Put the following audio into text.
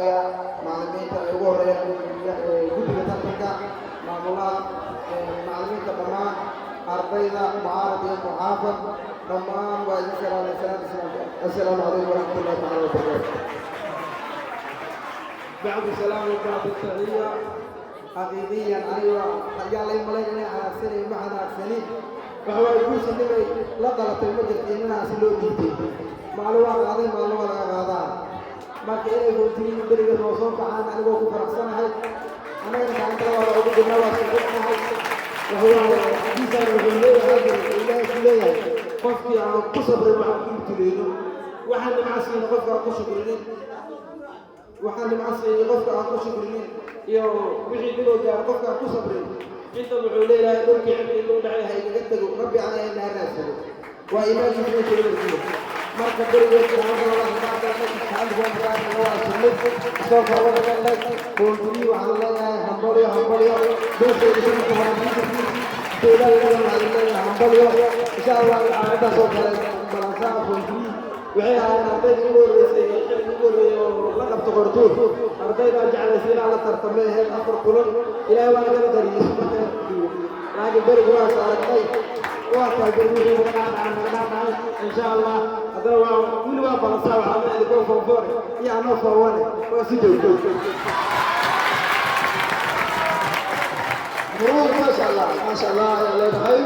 Macallimiinta ay ugu horeeyaan guddiga tartanka, maamulaha, macallimiinta, dhammaan ardayda, mucaarad iyo muxaafad, dhammaan waa idin salaamay salaam islaamka. Assalaamu calaykum waraxmatullahi taala wabarakaatu. Bacdu salaam wa bacdu taxiya, xaqiiqiyan aniga yaa lay malayn inay xanaaqsanay, ma xanaaqsanin. Waxa waaye, guusha nimay la dhalatay ma jirto, inaasi loo dhiibtay. Maalin waa qaaday, maalin waa laga qaadaa. Marka inay goontiyiin beriga noo soo kacaan, anigoo ku faraxsanahay, annagana gacanta labaada ugu jirna, waa suxubnahay. Waxawaaye, xadiisaan wuxuu leeyahay, Ilaahay ku leeyahay, qofkii aan ku sabrin waxaan ku ibtileyno, waxaan nimco siina qofka aan ku shukrinin, waxaan nimco siiyey qofka aan ku shukrinin, iyo wixii dhiboo gaaro qofka aan ku sabrin, inta wuxuu leeyahay dhulkii cimri loo dhacay ha igaga tego, Rabbi ana inaa raadsado, waa iimaankiisa meesha eberkiisa. Marka berigeed gacanta labaad waa sunnad soo korwadagalnay booltiri. Waxaan leeyahay hambalyo, hambalyo. Beeshayda sanadka hore waxaan leeyahay hambalyo. Insha Allah intaas oo kale balansaa. Booltiri waxay ahaayeen ardayda ugu horreysay ee xilliga ugu horreeyay oo la qabto qortuur. Ardaydaa jeclaysa inaan la tartamay ahayd afar kulan, Ilaahay waana kala qariyey, marka laakiin berigu waas aragnay, waa tahay beri wixii naga dhaadhacay, naga dhaadhacay. Insha Allah haddana waa wili waa balansaa. Waxaa leeyahay go form four iyo anoo form one waa si joogto. Muruur, maasha Allah, maasha Allah ayaa leenahay.